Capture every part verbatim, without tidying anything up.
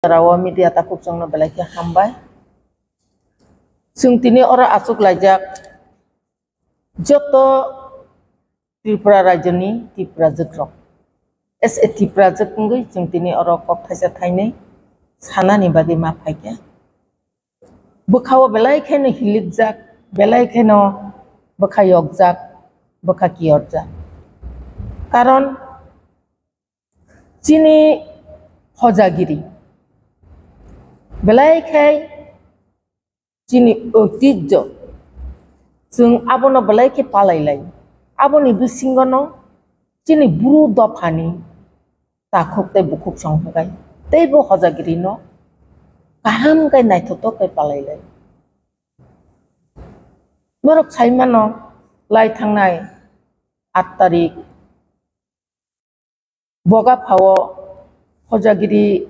Jora o media takhuk chwngno belai khe hambai. Chwng tini oro achuk laijak joto Tripura rajyoni Tiprajwk rok. As a Tiprajwk wngwi chwng tini oro kok thaisa thainwi sanani bagwi ma phaikha. Bwkhao belai kheno hilikjak, belai kheno bwkha yokjak, bwkha kiyorjak. Karon chini hojagiri belai khai chini oitijjo, chwng abono belai khe palai lai. Aboni bisingono chini bru dophani takhuk tei bukhuk song hwnkhe teibo hojagirino kaham khe naithotok khe palai lai. Norok sai mano, lai thangnai aat tarik Boga phao hojagiri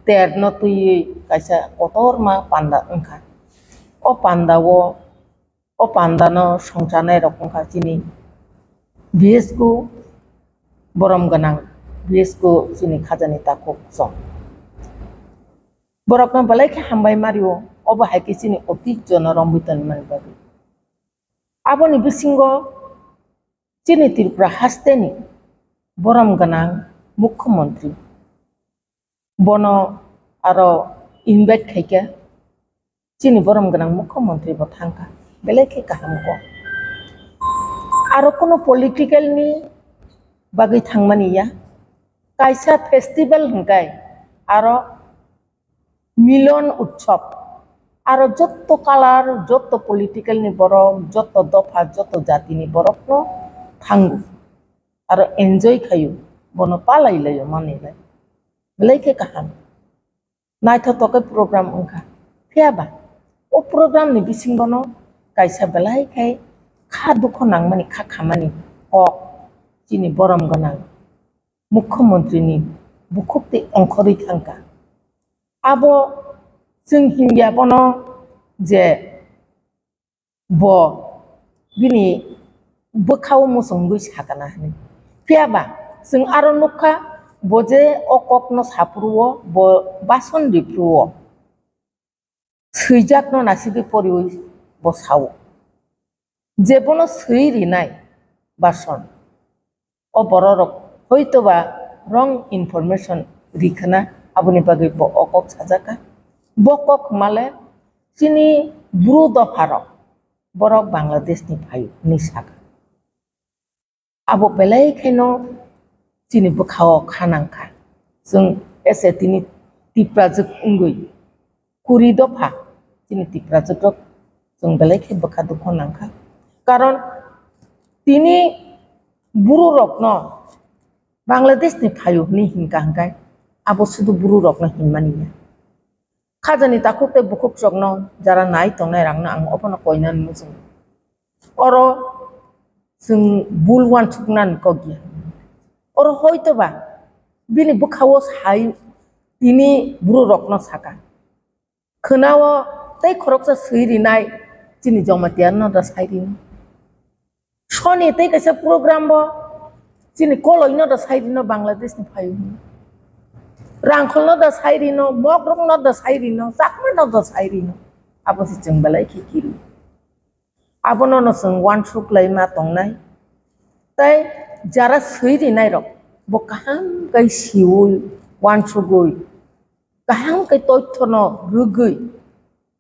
terno twiwi kaisa kotorma panda wngkha. O pandao, o pandano songcharnai rok wngkha chini B S ku borom gwnang, B S ku chini khajani takhuk song. Borokno belai khe hambai mario, obo hai khe chini oitijjono romwi tonwi mani bagwi. Aboni bisingo chini Tripura hasteni borom gwnang mukhyamantri. Bono aro invite khaikha, chini borom gwnang mukhyamantri bo thangkha, belai khe kaham kok. Aro kuno political ni bagwi thangmani ya, kaisa festival hwnkhe aro Milon Utsav, aro jotto color, jotto political ni borok, jotto dopha, jotto jati ni borok no thango, aro enjoy khaio, bono palai laio manwi lai, belai khe kaham, naithotok khe program wngkha. Phiya ba o program ni bisingo no kaisa belai khe kha dukho nangmani, kha khamani kok chini borom gwnang mukhyamantri ni bukhuk tei ongkhorwi thangkha. Abo chwng hinya bono je bo bini bwkhao muchungwi sakana hwnwi. Phiya ba chwng aro nukha, bo je o kokno saphuru-o bo bason riphuru-o swijakno naisingwi poriwi bo sao. Je bono swi rinai bason, o bororok hoitoba wrong information rikhana, aboni bagwi bo o kok sajakha. Bo kok hwnmale chini bru dopharok borok Bangladeshni phaio hwnwi sakha. Abo belai kheno chini bwkhao kha nangkha. Chwng S A T ni Tiprajwk wngwi kuri dopha chini Tiprajwk rok chwng belai khe bwkha dukho nangkha. Karon tini bru rokno Bangladesh ni phaio hwnwi hinkha hwnkhe abo sudu bru rokno hinmani ya. Khajani takhuk tei bukhuk chokno jara nai tongnai rangno ang obono koinani muchungo. Oro chwng bul uansuknani kok ya. Oro hoitoba bini bwkhao sai tini bru rokno saka. Khwnao tei khoroksa swi rinai chini Jamatia no da sai rino. Soni tei kaisa program bo chini koloi no da sai rino Bangladesh ni phaio hwnwi. Rangkhol no da sai rino, Mogrok no da sai rino, Chakma no da sai rino. Abo se chwng belai khe kiri. Abono no chwng uansuk lai ma tongnai. Tei jara swi rinai rok bo kaham kai siwi uansugwi kaham kai toithono rwgwi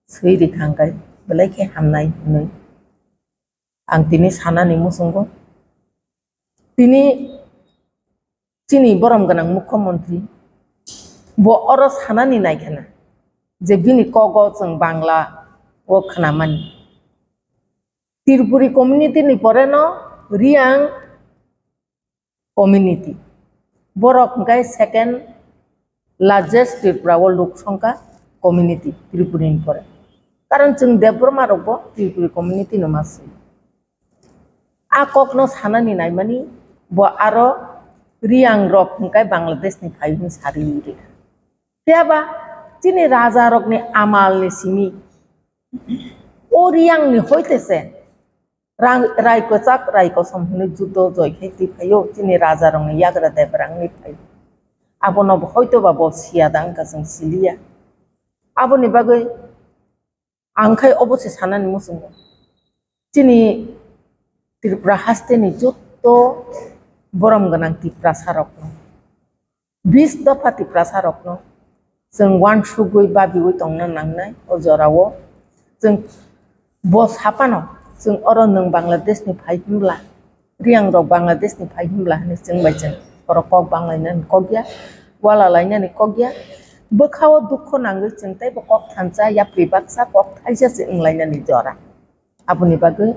swi rikha hwnkhe belai khe hamnai hwnwi ang tini sanani muchungo. Tini chini borom gwnang mukhyamantri bo oro sanani naikhana je bini kogo chwng Bangla o khnamani. Tripuri community ni pore no Riang community. Borok hwnkhe second largest Tripura o lok songkha community Tripuri ni pore. Karon chwng Debbarma rok bo Tripuri community no ma swi. A kok no sanani naimani bo aro Riang rok hwnkhe Bangladesh ni phai hwn sari rikha. Phiya ba chini raja rok ni amal ni simi o Riang ni hoite se Rang-, rai kwchak, rai kosom hwnwi judo joi khe twi phaio, chini raja rokni yagra Debrang ni phai. Abono bo hoito ba bo siya da wngkha, chwng siliya. Aboni bagwi ang khai obo se sanani muchungo, chini Tripura hasteni jotto borom gwnang Tiprasa rokno, bis dopha Tiprasa rokno chwng uansugwi babiwi tongna nangnai. O jorao chwng bo sapano, chwng oro nwng Bangladesh ni phai hwnbla, Riyang rok Bangladesh ni phai hwnbla hwnwi chwng bai chwng oro kok banglainani kok ya, uala lainani kok ya. Bwkhao dukho nangwi chwng teibo kok thansa, yapri baksa kok thaisa se wnglainani jora. Aboni bagwi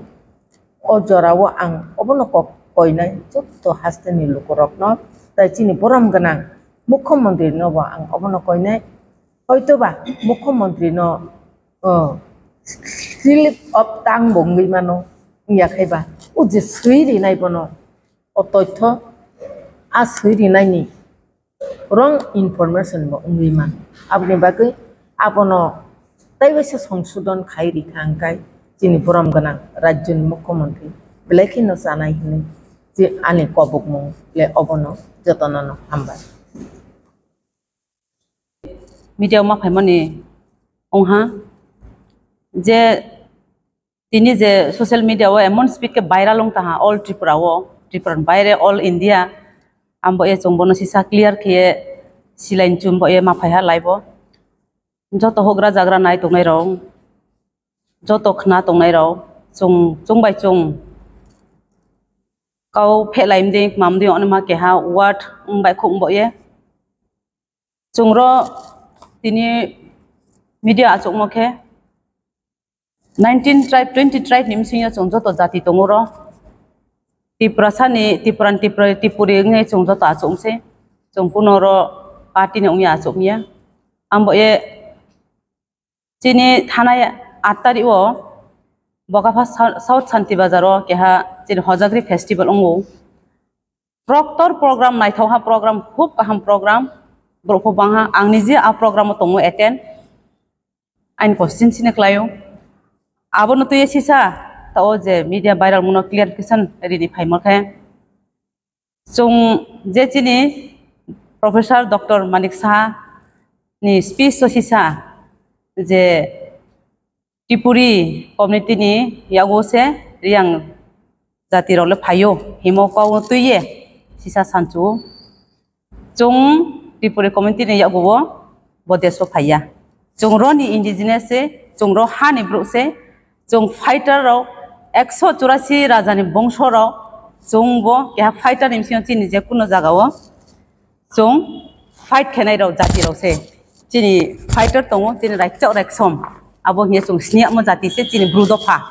o jorao ang obono kok koinai jotto hasteni lukurokno, tai chini borom gwnang mukhyamantri no bo ang obono koinai. Hoitoba mukhyamantri no, o, slip of tongue bo wngwi mano, wngya khai ba o je swi rinai bono o toitho, a swi rinaini wrong information bo wngwi man. Aboni bagwi abono tei waisa songsodon khai rikha hwnkhe chini borom gwnang rajyoni mukhyamantri belai kheno chanai hwnwi je ani kobokmung le obono jotono no hambai. Media ma phaimani wngha je tini je social media o emon speed khe viral wng taha all Tripura o, Tripura ni baire all India. Ambo e chwng bono sisa clear khe silai chumbo e ma phaiha live o. Joto hogra jagra nai tongnai rok, joto khna tongnai rok, chwng, chwng bai chwng kau phelai mde, mamde, onima keha word wng bai khuk wng bo ye. Chwngro tini media achukmo khe nineteen tribe, twenty tribe ni bisingo chwng joto jati tongo ro. Tiprasa ni, Tipran, Tipra, Tipuri wngwi chwng joto achuk se. Chwng kuno ro party ni wngya achuk ya. Ambo ye chini thanai aat tarikh o Bokapha Sou-, South Santi Bazar o keha chini Hojagri festival wngo. Proctor program, naithokha program, khub kaham program, borok bo bangha. Ang nije a program o tongo attend, aini question sini khlaio. Abono twiwi sisa ta o je media viral muno clarification rini phaimor khe. Chwng je chini Professor Doctor Manik Saha ni speech o sisa je Tripuri community ni yago se Riyang jati rok le phaio himo kok twi ye sisa sanchu. Chwng Tripuri community ni yago bo, bo desh o phaiya. Chwng ro ni indigenous se, chwng ro ha ni borok se, chwng fighter rok ekso churasi raja ni bongso rok, chwng bo keha fighter ni bisingo chini je kuno jaga o chwng fight khenai rok jati rok se. Chini fighter tongo, chini raikchak raiksom. Abo hiya chwng siniya mo jati se chini bru dopha.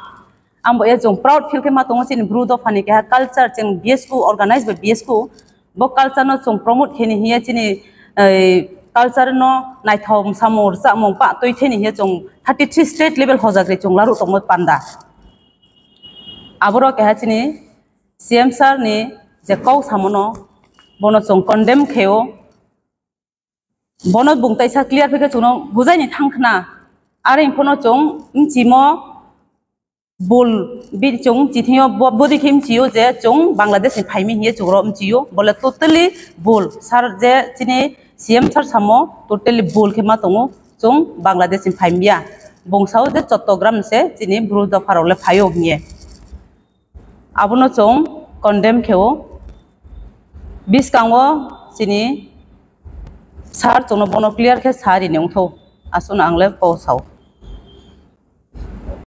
Ambo ye chwng proud feel khe ma tongo chini bru dopha ni keha culture chwng B S Q organize by B S Q. Bo culture no chwng promote khe ni hiya chini, eh, culture no naithok samung rwchapmung pa twi theni hiya chwng thirty three state level hojagri chwng laru tongmo panda. Aboro keha chini C M sir ni je kok samono bono chwng condemn khe o. Bono bung taisa clear phi khe chwngno bujai ni thang khna. Are phano chwng mchimo bul bi chwng chithio bo-, bodi khe mchio je chwng Bangladesh ni phaimi hiye chwngro mchio. Bole totally bul. Sir je chini C M sir samo totally bul khe ma tongo. Chwng Bangladesh ni phaimiya. Bung sao je Chattogram se chini bru dopha rok le phaio hiye. Abono chwng condemn khe o. Biskango chini sir chwngno bono clear khe sa rini wngthau. Aswkno ang le kok sao.